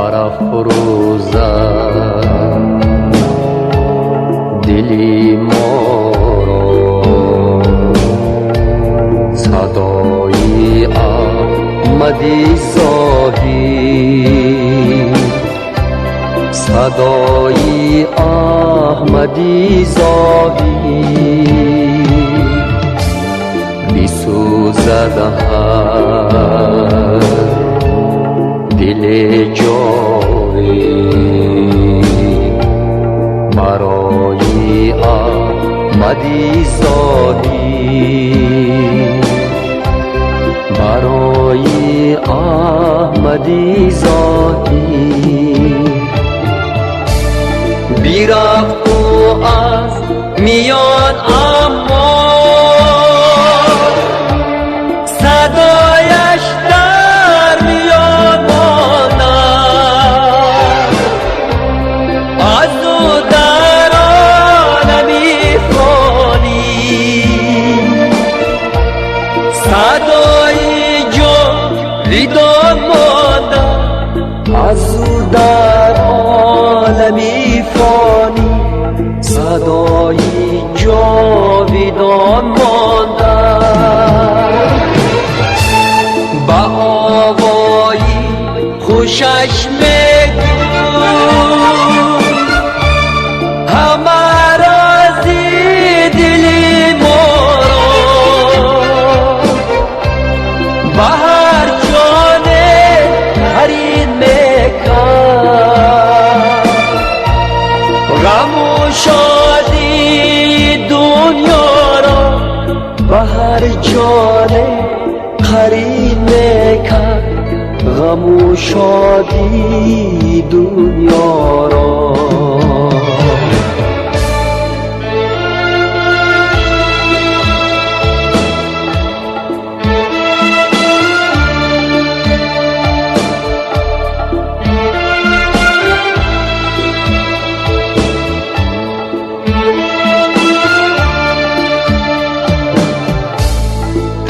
Барафрӯзад дили моро садои Аҳмади Зоҳид, садои Аҳмади Зоҳид бисӯзад ҳар дили ҷовид барои Аҳмади Зоҳид, барои Аҳмади Зоҳид. Бирафт ӯ аз миён, аммо садояш дар миён монад. Аз ӯ дар олами фонӣ садои ҷовидон монда, аз ӯ дар олами фонӣ садои ҷовидон монда. Ба овои хушаш мегӯй ҳама рози дили моро, ба ҳар ҷоне қарин мекард ғаму шодии дунёро, ба ҳар ҷоне қарин мекард ғаму шодии дунёро.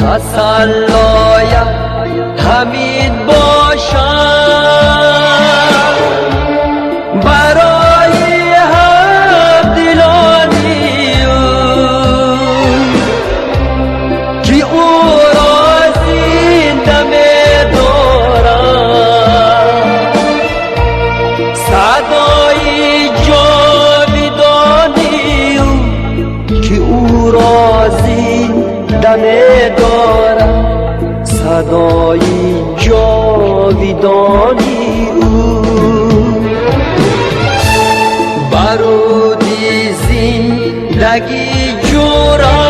Тасаллоям ҳамин бошад барои ҳамдилони ӯ, ки ӯро зинда медорад садои ҷовидони ӯ, ки ӯро зинда медорад садои ҷовидони ӯ. Баруди зиндагӣ ҷура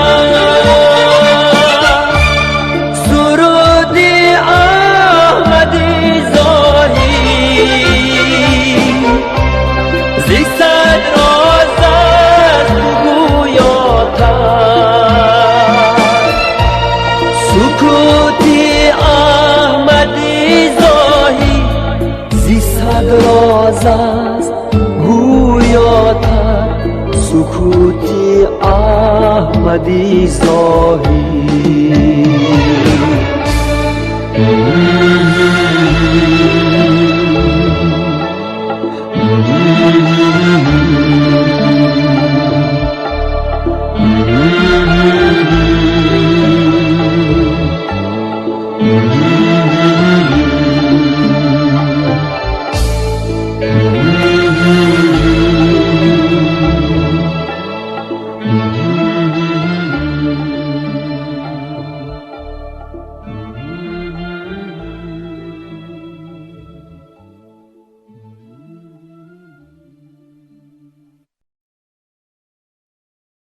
суруди Аҳмади Зоҳид зи сад роз аст гӯётар сукути Аҳмади Зоҳид, зи сад роз аст гӯётар сукути Аҳмади Зоҳид.